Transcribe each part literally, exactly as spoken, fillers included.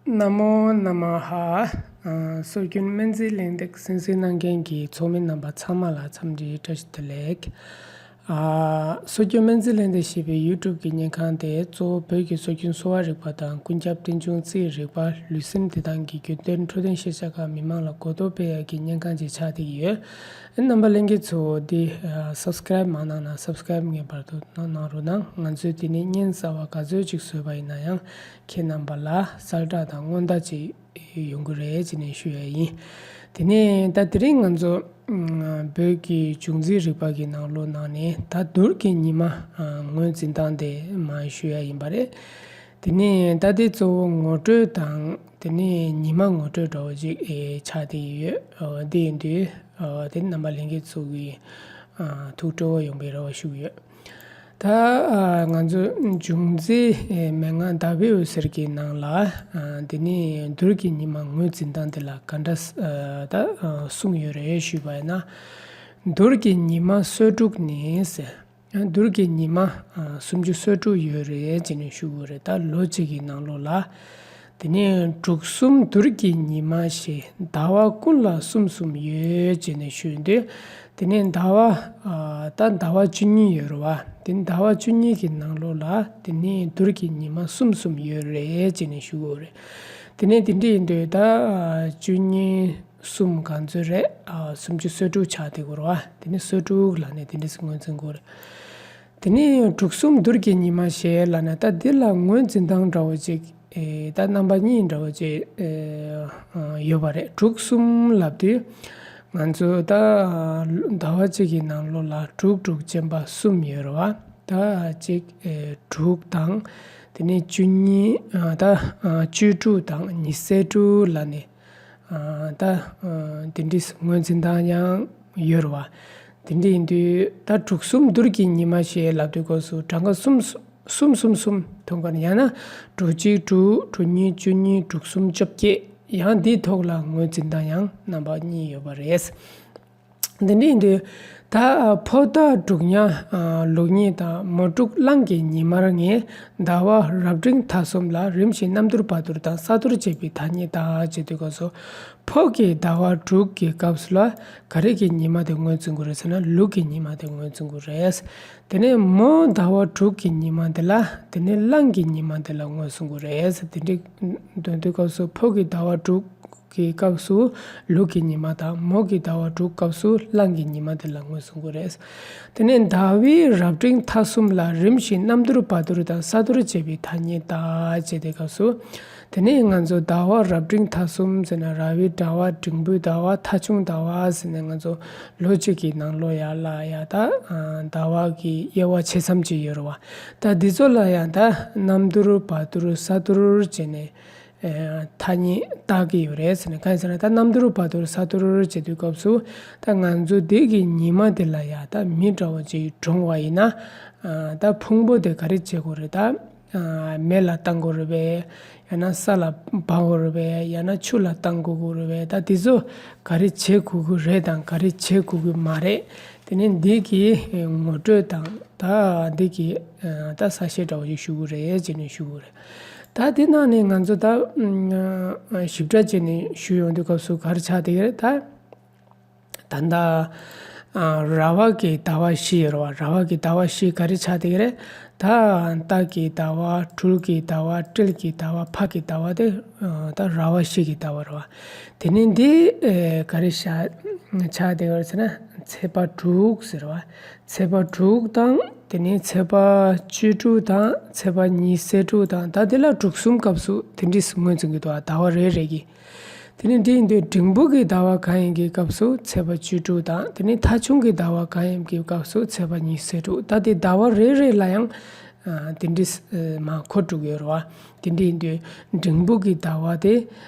ན་མོ་ན་མ་ཧ། ཨ། སྲོལ་རྒྱུན་སྨན་རྩིས་གླེང་སྟེགས་གསན་གཟིགས་གནང་མཁན་གྱི་ཚོགས་མི་རྣམ་པ་ཚང་མ་ལ་འཚམས་འདྲིའི་བཀྲ་ཤིས་བདེ་ལེགས། ཨ། སྲོལ་རྒྱུན་སྨན་རྩིས་གླེང་སྟེགས་ཞེས་པའི་ཡུ་ཊུབ་ཀྱི་བརྙན་ཁང་དེ་གཙོ་བོ་བོད་ཀྱི་སྲོལ་རྒྱུན་གསོ་བ་རིག་པ་དང་ཀུན་ཁྱབ་རྟེན་འབྱུང་རྩིས་རིག་པ། ལུས་སེམས་བདེ་ཐང་གི་རྒྱུན་གཏན་འཕྲོད་བསྟེན་ཤེས་བྱ་ཁག་མི་མང་ལ་གོ་རྟོགས་སྤེལ་ཡག་གི་བརྙན་ཁང་ཅིག་ཆགས་བསྡད་ཀྱི་ཡོད། རྣམ་པ་ལྷན་རྒྱས་ཚོ་འདི་ཨ་སབ་སི་ཀ་རའིབ་མ་གནང་ན་སབ་སི་ཀ་རའིབ་ངེས་པར་དུ་གནང་གནང་རོགས་གནང་། ང་ཚོས་འདི་ནས་བརྙན་གསར་པ་ག་ཚོད་ཅིག་བཟོས་པ་ཡིན་ན་ཡང་ཁྱེད་རྣམ་པ་ལ་གསལ་བསྒྲགས་དང་སྔོན་བརྡ་ཅིག་ཡོང་གི་རེད་ཅེས་ནས་ཞུ་ཡ་ཡིན། དེ་ནས་ད་དེ་རིང་ང་ཚོ་ཨ་བོད་ཀྱི་འབྱུང་རྩིས་རིག་པ་གི་ནང་ལོགས་ནང་ནས་ད་དུས་ཀྱི་ཉི་མ་ཨ་ངོས་འཛིན་སྟངས་དེ་མར་ཞུ་ཡ་ཡིན་པ་རེད། དེ་ནས་ད་དེ་གཙོ་བོ་ངོ་སྤྲོད་དང་དེ་ནས་ཉི་མ་ངོ་སྤྲོད་འདྲ་བོ་ཅིག་ཨེ་ཆགས་བསྡད་ཡོད། ཨོ་དེ་ཡིན་དུས་ཨོ་དེ་རྣམ་པ་ལྷན་རྒྱས་ཚོ་གི་ཨ་ཐུགས་སྤྲོ་བོ་ཡོང་བའི་རེ་བ་ཞུ་གི་ཡོད། ད་ཨ་ང་ཚོ་འབྱུང་རྩིས་ཨེ་མན་ངག་ཟླ་བའི་འོད་ཟེར་གྱི་ནང་ལ་ཨ་དེ་ནས་དུས་ཀྱི་ཉི་མ་ངོས་འཛིན་སྟངས་དེ་ལ་ག་འདྲ་ཨ་ད་ཨ་གསུངས་ཡོད་རེད་ཞུས་པ་ཡིན་ན། དུས་ཀྱི་ཉི་མ་སོ་དྲུག་ནི་ཟེར། དུས་ཀྱི་ཉི་མ་ཨ་སུམ་ཅུ་སོ་དྲུག་ཡོད་རེད་ཅེས་ནས་ཞུ་དགོས་རེད། ད་ལོ་གཅིག་གི་ནང་ལོགས་ལ། དེ་ནས་དྲུག་གསུམ་དུས་ཀྱི་ཉི་མ་ཞེས་ཟླ་བ་ཀུན་ལ་གསུམ་གསུམ་ཡོད་ཅེས་ནས་ཞུས་དུས། དེ་ནས་ཟླ་བ་ཨ་ད་ཟླ་བ་བཅུ་གཉིས་ཡོད་རེད་བ། དེ་ནས་ཟླ་བ་བཅུ་གཉིས་ཀྱི་ནང་ལོགས་ལ་དེ་ནས་དུས་ཀྱི་ཉི་མ་གསུམ་གསུམ་ཡོད་རེད་ཅེས་ནས་ཞུ་དགོས་རེད། དེ་ནས་དེ་འདྲ་ཡིན་དུས་ད་ཨ་བཅུ་གཉིས། གསུམ་ག་ཚོད་རེད། ཨ་སུམ་ཅུ་སོ་དྲུག་ཆགས་བསྡད་ཀྱི་ཡོད་རེད་བ། དེ་ནས་སོ་དྲུག་ལབ་ནས་དེ་འདྲ་ཞིག་ངོས་འཛིན་དགོས་རེད། དེ་ནས་དྲུག་གསུམ་དུས་ཀྱི་ཉི་མ་ཞེས་ལབ་ནས་ད་འདི་ལ་ངོས་འཛིན་སྟངས་འདྲ་བོ་ཅིག་ཨེ་ད་རྣམ་པ་གཉིས་འདྲ་བོ་ཅིག་ཨེ་ཡོད་པ་རེད། དྲུག་གསུམ་ལབ་དུས་ང་ཚོ་ད་ཟླ་བ་གཅིག་གི་ནང་ལོགས་ལ་དྲུག་དྲུག་བཅས་པ་གསུམ་ཡོད་རེད་བ། ད་གཅིག་ཨེ་དྲུག་དང་། དེ་ནས་བཅུ་གཉིས་ཨ་ད་ཨ་བཅུ་དྲུག་དང་ཉི་ཤུ་རྩ་དྲུག་ལབ་ནས། ཨ་ད་ཨ་དེ་འདྲའི་ངོས་འཛིན་སྟངས་ཡང་ཡོད་རེད་བ། དེ་འདྲ་ཡིན་དུས་ད་དྲུག་གསུམ་དུས་ཀྱི་ཉི་མ་ཞེས་ལབ་དུས་སྐབས་སུ་གྲངས་ཀ་གསུམ་གསུམ་གསུམ་གསུམ་ཐོན་ག་ནས་ཡང་ན་དྲུག་གཅིག་དྲུག་དྲུག་གཉིས་བཅུ་གཉིས་དྲུག་གསུམ་བཅོ་བརྒྱད་ཡང་འདིའི་ཐོག་ལ་ངོས་འཛིན་སྟངས་ཡང་རྣམ་པ་གཉིས་ཡོད་པ་རེད། འདི་འདྲ་ཡིན་དུས། ད་ཕོ་རྟགས་དྲུག་ཉ་ལུག་གཉིས་དང་མོ་དྲུག་གླང་གི་ཉི་མར་ངེས་ཟླ་བ་རབ་འབྲིང་ཐ་གསུམ་ལ་རིམ་བཞིན་གནམ་དུས་བར་དུ་དང་ས་དུས་བྱེད་པའི་ཐ་སྙད་དག་བྱེད་དུས་སྐབས་སུ། ཕོ་གི་ཟླ་བ་དྲུག་གི་སྐབས་སུ་ལ་ག་རེ་གི་ཉི་མ་དེ་ངོས་འཛིན་དགོས་རེད་ཟེར་ན་ལུག་གི་ཉི་མ་དེ་ངོས་འཛིན་དགོས་རེད། དེ་ནས་མོ་ཟླ་བ་དྲུག་གི་ཉི་མ་དེ་ལ་དེ་ནས་གླང་གི་ཉི་མ་དེ་ལ་ངོས་འཛིན་དགོས་རེད། དེ་འདྲའི་འདོན་དུས་སྐབས་སུ་ཕོ་གི་ཟླ་བ་དྲུག་གི་སྐབས་སུ་ལུག་གི་ཉི་མ་དང་མོ་གི་ཟླ་བ་དྲུག་སྐབས་སུ་གླང་གི་ཉི་མ་དེ་ལ་ངོས་འཛིན་དགོས་རེད། དེ་ནས་ཟླ་བའི་རབ་འབྲིང་ཐ་གསུམ་ལ་རིམ་བཞིན་གནམ་དུས་བར་དུ་དང་ས་དུས་བྱེད་པའི་ཐ་སྙད་དག་བྱེད་དུས་སྐབས་སུ། དེ་ནས་ང་ཚོ་ཟླ་བ་རབ་འབྲིང་ཐ་གསུམ་ཟེར་ན་ར་བའི་ཟླ་བ་འབྲིང་པོའི་ཟླ་བ་ཐ་ཆུང་ཟླ་བ་ཟེར་ནས་ང་ཚོ་ལོ་གཅིག་གི་ནང་ལོགས་ཡར་ལ་ཡ་ད་ཟླ་བ་གི་དབྱེ་བ་ཕྱེ་མཚམས་ཅིག་ཡོད་རེད་བ། ད་འདི་ཚོ་ལ་ཡང་ད་གནམ་དུས་བར་དུ་ས་དུས་བྱས་ནས། ཐ་སྙད་བཏགས་ཀྱི་ཡོད་རེད་ཟེར་ནས་གང་ཡིན་ཟེར་ན་ད་གནམ་དུས་བར་དུ་ས་དུས་བྱེད་དུས་སྐབས་སུ་ད་ང་ཚོ་འདི་གི་ཉི་མ་འདི་ལ་ཡ་ད་མི་འདྲ་བོ་ཅིག་གྲོངས་པ་ཡིན་ན་ད་ཕུང་པོ་དེ་ག་རེ་བྱེད་དགོས་རེད། ད་མེ་ལ་བཏང་དགོས་རེད་པས། ཡང་ན་ས་ལ་སྦ་དགོས་རེད་པས། ཡང་ན་ཆུ་ལ་བཏང་དགོས་ཀྱི་རེད་པས། ད་འདི་ཚོ་ག་རེ་བྱེད་དགོས་ཀྱི་རེད་དང་ག་རེ་བྱེད་དགོས་ཀྱི་མ་རེད། དེ་ནས་འདི་གི་ངོ་སྤྲོད་དང་ད་འདི་གི་ད་ས་བཤད་འདྲ་བོ་ཞིག་ཞུ་གི་རེད་ཅེས་ནས་ཞུ་གི་རེད། ད་དེ་ནང་ནས་ང་ཚོ་ད་ཨ་ཞིབ་ཕྲ་བྱས་ནས་ཞུ་ཡོང་དུས་སྐབས་སུ་ག་རེ་ཆགས་བསྡད་ཀྱི་རེད་ད། ད་ལྟ་ཨ་ར་བ་གི་ཟླ་བ་བཞི་ཡོད་རེད་བ། ར་བ་གི་ཟླ་བ་བཞི་ག་རེ་ཆགས་བསྡད་ཀྱི་རེད། ད་རྟ་གི་ཟླ་བ། སྦྲུལ་གྱི་ཟླ་བ། སྤྲེལ་གྱི་ཟླ་བ། ཕག་གི་ཟླ་བ་དེ་ཨ་ད་ར་བ་བཞི་གི་ཟླ་བ་རེད་བ། དེ་ནས་འདི་ཨེ་ག་རེ་ཆགས་ཆགས་བསྡད་ཀྱི་རེད་ཟེར་ན་ཚེས་པ་དྲུག་ཟེར་བ། ཚེས་པ་དྲུག་དང་དེ་ནས་ཚེས་པ་བཅུ་དྲུག་དང་ཚེས་པ་ཉི་ཤུ་རྩ་དྲུག་དང་ད་དེ་ལ་དྲུག་གསུམ་སྐབས་སུ་དེ་འདྲ་ཞིག་ངོས་འཛིན་གྱི་འདུག་ཨ་ཟླ་བ་རེ་རེ་གི། དེ་ནས་འདི་ཡིན་དུས་འབྲིང་པོ་གི་ཟླ་བ་གང་ཡིན་གྱི་སྐབས་སུ་ཚེས་པ་བཅུ་དྲུག་དང་དེ་ནས་ཐ་ཆུང་གི་ཟླ་བ་གང་ཡིན་གྱི་སྐབས་སུ་ཚེས་པ་ཉི་ཤུ་རྩ་དྲུག་ད་དེ་ཟླ་བ་རེ་རེ་ལ་ཡང་ཨ་དེ་འདྲ་ཞིག་མར་འཁོར་འགྲོ་གི་ཡོད་རེད་བ། དེ་འདྲ་ཡིན་དུས་འབྲིང་པོ་གི་ཟླ་བ་དེ་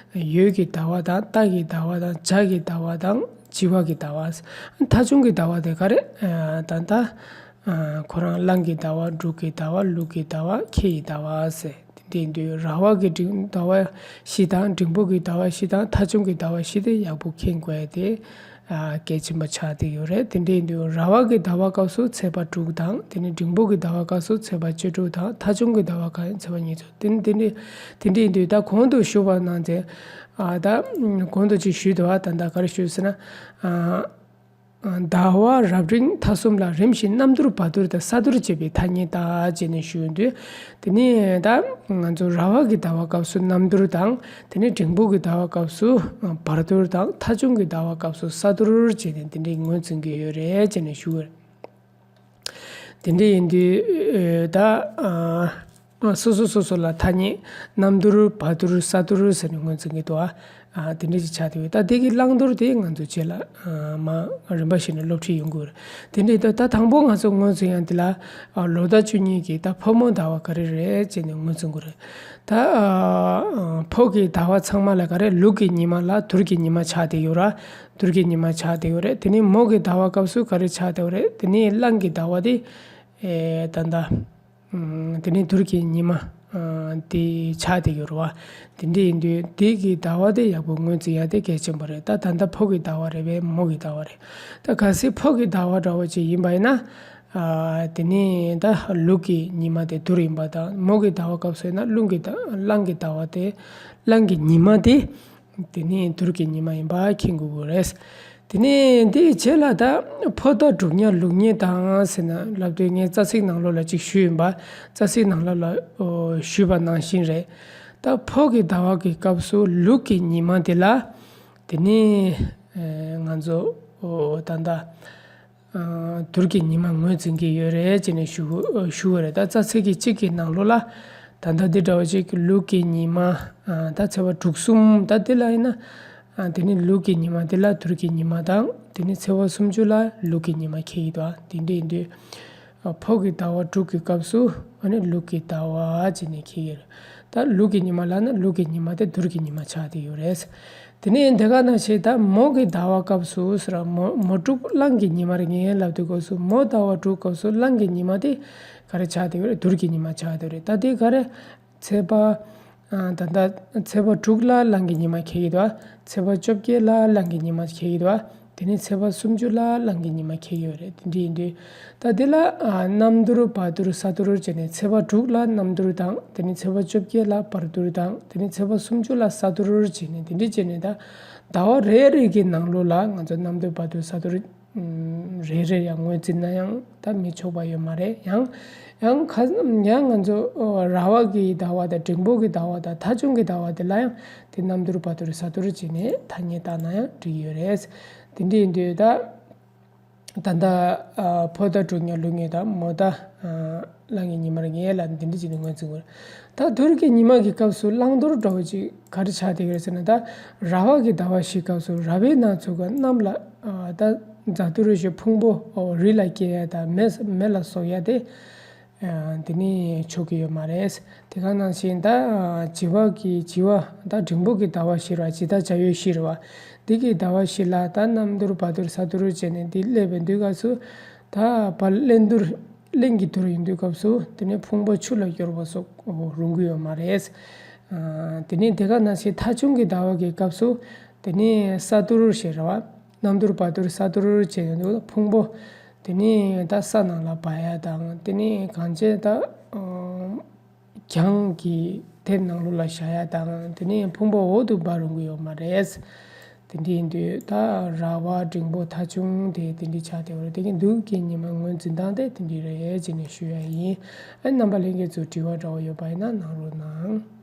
ཡོས་ཀྱི་ཟླ་བ་དང་རྟ་གི་ཟླ་བ་དང་བྱ་གི་ཟླ་བ་དང་བྱི་བ་གི་ཟླ་བ། ཐ་ཆུང་གི་ཟླ་བ་དེ་ག་རེ་ཨ་ད་ལྟ་ཨ་ཁོ་རང་གླང་གི་ཟླ་བ། འབྲུག་གི་ཟླ་བ། ལུག་གི་ཟླ་བ། ཁྱི་ཡི་ཟླ་བ་ཟེར། དེ་འདྲ་ཡིན་དུས་ར་བ་གི་འབྲིང་ཟླ་བ་བཞི་དང་འབྲིང་པོ་གི་ཟླ་བ་བཞི་དང་ཐ་ཆུང་གི་ཟླ་བ་བཞི་དེ་ཡག་པོ་མཁྱེན་དགོས་ཏེ། ཨ་གལ་ཆེན་པོ་ཆགས་བསྡད་ཡོད་རེད། དེ་འདྲ་ཡིན་དུས་ར་བ་གི་ཟླ་བ་སྐབས་སུ་ཚེས་པ་དྲུག་དང་། དེ་ནས་འབྲིང་པོ་གི་ཟླ་བ་སྐབས་སུ་ཚེས་པ་བཅུ་དྲུག་དང་། ཐ་ཆུང་གི་ཟླ་བ་སྐབས་ཚེས་པ་ཉི་ཤུ། དེ་དེ་འདྲ་དེ་འདྲ་ཡིན་དུས་ད་གོང་དུ་ཞུས་པ་ནང་བཞིན། ཨ་ད་གོང་དུ་ཅིག་ཞུས་འདུག་བ། ད་ད་ག་རེ་ཞུས་ཟེར་ན། ཨ་ཟླ་བ་རབ་འབྲིང་ཐ་གསུམ་ལ་རིམ་བཞིན་གནམ་བསྡུར་བར་བསྡུར་དང་ས་བསྡུར་བྱེད་པའི་ཐ་སྙད་དག་ཅེས་ནས་ཞུ་ཡོང་དུས། དེ་ནས་ད་ང་ཚོ་ར་བ་གི་ཟླ་བ་སྐབས་སུ་གནམ་བསྡུར་དང་། དེ་ནས་འབྲིང་པོ་གི་ཟླ་བ་སྐབས་སུ་བར་བསྡུར་དང་། ཐ་ཆུང་གི་ཟླ་བ་སྐབས་སུ་ས་བསྡུར་བྱས་ནས་དེ་འདྲའི་ངོས་འཛིན་གྱི་ཡོད་རེད་ཅེས་ནས་ཞུ་གི་རེད། དེ་འདྲ་ཡིན་དུས་ད་སོ་སོ་སོ་སོ་ལ་ཐ་སྙད་གནམ་བསྡུར་བར་བསྡུར་ས་བསྡུར་ཟེར་ནས་ངོས་འཛིན་གྱི་འདུག་ཨ། ཨ་དེ་འདྲ་ཞིག་ཆགས་བསྡད་ཡོད། ད་དེ་གི་བླང་དོར་དེ་ང་ཚོ་རྗེས་ལ་ཨ་མ་རིམ་པ་བཞིན་ནས་སློབ་ཁྲིད་ཡོང་གི་ཡོད་རེད། དེ་འདྲ་ད་ད་དང་པོ་ང་ཚོ་ངོས་འཛིན་ཡ་དེ་ལ་ཨ་ལོ་ཟླ་བཅུ་གཉིས་ཀྱི་ད་ཕོ་མོ་ཟླ་བ་ག་རེ་རེད་ཅེས་ནས་ངོས་འཛིན་དགོས་རེད། ད་ཨ་ཕོ་གི་ཟླ་བ་ཚང་མ་ལ་ག་རེ་ལུག་གི་ཉི་མ་ལ་དུར་གྱི་ཉི་མ་ཆགས་བསྡད་ཡོད་ར། དུར་གྱི་ཉི་མ་ཆགས་བསྡད་ཡོད་རེད། དེ་ནས་མོ་གི་ཟླ་བ་སྐབས་སུ་ག་རེ་ཆགས་བསྡད་ཡོད་རེད། དེ་ནས་གླང་གི་ཟླ་བ་དེ་ཨེ་ད་ད། ཨ་དེ་ནས་དུར་གྱི་ཉི་མ་ཨ་དེ་ཆགས་བསྡད་ཡོད་རེད་བ། དེ་འདྲ་ཡིན་དུས་དེ་གི་ཟླ་བ་དེ་ཡག་པོ་ངོས་འཛིན་ཡ་དེ་གལ་ཆེན་པོ་རེད། ད་ད་ལྟ་ཕོ་གི་ཟླ་བ་རེད་པས་མོ་གི་ཟླ་བ་རེད། ད་གལ་སྲིད་ཕོ་གི་ཟླ་བ་འདྲ་བོ་ཅིག་ཡིན་པ་ཡིན་ན། ཨ་དེ་ནས་ད་ལུག་གི་ཉི་མ་དེ་དུར་ཡིན་པ་དང་། མོ་གི་ཟླ་བ་སྐབས་སུ་ཡིན་ན་རླུང་གི་ཟླ་གླང་གི་ཟླ་བ་དེ། གླང་གི་ཉི་མ་དེ། དེ་ནས་དུར་གྱི་ཉི་མ་ཡིན་པ་མཁྱེན་དགོས་ཀྱི་རེད། དེ་ནས་དེའི་རྗེས་ལ་ད་ཕོ་ཟླ་དྲུག་ཉ་ལུག་ཉེ་དང་ཟེར་ན་ལབ་དུས་ངས་རྩ་ཚིག་ནང་ལོགས་ལ་ཅིག་ཞུས་ཡིན་པ། རྩ་ཚིག་ནང་ལོགས་ལ་ཨོ་ཞུས་པ་ནང་བཞིན་རེད། ད་ཕོ་གི་ཟླ་བ་གི་སྐབས་སུ་ལུག་གི་ཉི་མ་དེ་ལ། དེ་ནས་ཨེ་ང་ཚོ་ཨོ་ད་ད། ཨ་དུར་གྱི་ཉི་མ་ངོས་འཛིན་གྱི་ཡོད་རེད་ཅེས་ནས་ཞུ་ཞུ་བ་རེད། ད་རྩ་ཚིག་གི་གཅིག་གི་ནང་ལོགས་ལ་ད་ལྟ་འདི་འདྲ་བ་ཅིག་ལུག་གི་ཉི་མ། ཨ་ད་ཚེས་པ་དྲུག་གསུམ་ད་འདི་ལ་ཡིན་ན། ཨ་དེ་ནི་ལུག་གི་ཉི་མ་འདི་ལ་དུར་གྱི་ཉི་མ་དང་། དེ་ནི་ཚེས་པ་སུམ་ཅུ་ལ་ལུག་གི་ཉི་མ་འཁེལ་གྱི་འདུག་དེ་འདྲ་ཡིན་དུས། ཨ་ཕོ་གི་ཟླ་བ་དྲུག་གི་སྐབས་སུ་ཨ་ནི་ལུག་གི་ཟླ་བ་ཅེས་ནས་འཁེལ་གྱི་རེད། ད་ལུག་གི་ཉི་མ་ལབ་ན་ལུག་གི་ཉི་མ་དེ་དུར་གྱི་ཉི་མ་ཆགས་བསྡད་ཡོད་རེད། དེ་ནས་དེ་ག་ནང་བཞིན་ད་མོ་གི་ཟླ་བ་སྐབས་སུ་ཟེར་བ། མོ་མོ་དྲུག་གླང་གི་ཉི་མ་རེད། ངས་ལབ་དུས་སྐབས་སུ་མོ་ཟླ་བ་དྲུག་སྐབས་སུ་གླང་གི་ཉི་མ་དེ་ག་རེ་ཆགས་བསྡད་ཡོད་རེད། དུར་གྱི་ཉི་མ་ཆགས་བསྡད་ཡོད་རེད། ད་དེ་ག་རེ་ཚེས་པ། ཨ་ད་ལྟ་ཚེས་པ་དྲུག་ལ་གླང་གི་ཉི་མ་འཁེལ་གྱི་འདུག་ཚེས་པ་བཅོ་བརྒྱད་ལ་གླང་གི་ཉི་མ་འཁེལ་གྱི་འདུག་དེ་ནས་ཚེས་པ་སུམ་ཅུ་ལ་གླང་གི་ཉི་མ་འཁེལ་གྱི་ཡོད་རེད། དེ་འདྲ་ཡིན་དུས། ད་དེ་ལ་ཨ་གནམ་དུར་བར་དུར་ས་དུར་བྱས་ནས་ཚེས་པ་དྲུག་ལ་གནམ་དུར་དང་། དེ་ནས་ཚེས་པ་བཅོ་བརྒྱད་ལ་བར་དུར་དང་། དེ་ནས་ཚེས་པ་སུམ་ཅུ་ལ་ས་དུར་བྱས་ནས་དེ་འདྲ་བྱས་ནས་ད་ཟླ་བ་རེ་རེ་གི་ནང་ལོགས་ལ་ང་ཚོ་གནམ་དུར་བར་དུར་ས་དུར་ཨམ་རེ་རེ་ཡང་ངོས་འཛིན་ན་ཡང་ད་མི་ཆོག་པ་ཡོད་མ་རེད། ཡང་ཡང་ཁ་ཡང་ང་ཚོ་ཨོ་ར་བ་གི་ཟླ་བ་དང་། འབྲིང་པོ་གི་ཟླ་བ་དང་། ཐ་ཆུང་གི་ཟླ་བ་དེ་ལ་ཡང་དེ་གནམ་དུར་བར་དུར་ས་དུར་བྱས་ནས་ཐ་སྙད་བཏགས་ན་ཡང་འགྲིག་ཡོད་རེད། དེ་འདྲ་ཡིན་དུས་ད། ད་ལྟ་ཨ་ཕོ་ཟླ་དྲུག་ཉ་ལུག་ཉེ་དང་། མོ་ཟླ་ཨ་གླང་གི་ཉི་མ་རེད། ངས་ལ་འདི་འདྲ་བྱས་ནས་ངོས་འཛིན་དགོས། ད་དུར་གྱི་ཉི་མ་གི་སྐབས་སུ་བླང་དོར་འདྲ་བོ་ཅིག་ག་རེ་ཆགས་བསྡད་ཀྱི་རེད་ཟེར་ན། ད་ར་བ་གི་ཟླ་བ་བཞིའི་སྐབས་སུ་ར་བའི་ནང་ཚུད་ཀྱི་གནམ་ལ་ཨ་ད་རྫ་དུར་ཞིག་ཕུང་པོ་ཨོ་རི་ལ་སྐྱེ་ཡ་དང་། མེ་མེ་ལ་སོགས་ཡ་དེ་ཨ་དེ་ནི་ཆོག་གི་ཡོད་མ་རེད། དེ་ག་ནང་བཞིན་ད་ཨ་བྱི་བ་གི་བྱི་བ་ད་འབྲིང་པོ་གི་ཟླ་བ་བཞི་རེད་བ། བྱི་ཟླ་བྱ་ཡུལ་བཞི་རེད་བ། འདི་གི་ཟླ་བ་བཞི་ལ་ད་གནམ་དུར་བར་དུར་ས་དུར་བྱས་ནས་འདི་སླེབས་པའི་དུས་སྐབས་སུ། ད་བར་གླེན་དུར་གླིང་གི་དུར་ཡིན་དུས་སྐབས་སུ་དེ་ནས་ཕུང་པོ་ཆུ་ལ་སྐྱོར་བ་སོགས་རུང་གི་ཡོད་མ་རེད། ཨ་དེ་ནས་དེ་ག་ནང་བཞིན་ཐ་ཆུང་གི་ཟླ་བ་གི་སྐབས་སུ་དེ་ནས་ས་དུར་ཞེས་རེད་བ། གནམ་དུར་བར་དུར་ས་དུར་བྱས་ཡོང་དུས་ཕུང་པོ་དེ་ནས་ད་ས་ནང་ལ་སྦ་ཡ་དང་། དེ་ནས་གང་བྱས་ད་ཨ་གྱང་གི་དེབ་ནང་ལོགས་ལ་བཞག་ཡ་དང་། དེ་ནས་ཕུང་པོ་འོག་ཏུ་སྦ་རུང་གི་ཡོད་མ་རེད། དེ་འདྲ་ཡིན་དུས་ད་ར་བ་འབྲིང་པོ་ཐ་ཆུང་དེ་དེ་འདྲ་ཆགས་བསྡད་ཡོད་རེད། དེ་གི་དུར་གྱི་ཉི་མ་ངོས་འཛིན་སྟངས་དེ་དེ་འདྲ་རེད་ཅེས་ནས་ཞུ་ཡ་ཡིན། ཨ་རྣམ་པ་ལྷན་རྒྱས་ཚོ་དྲི་བ་འདྲ་བོ་ཡོད་པ་ཡིན་ན་གནང་རོགས་གནང་།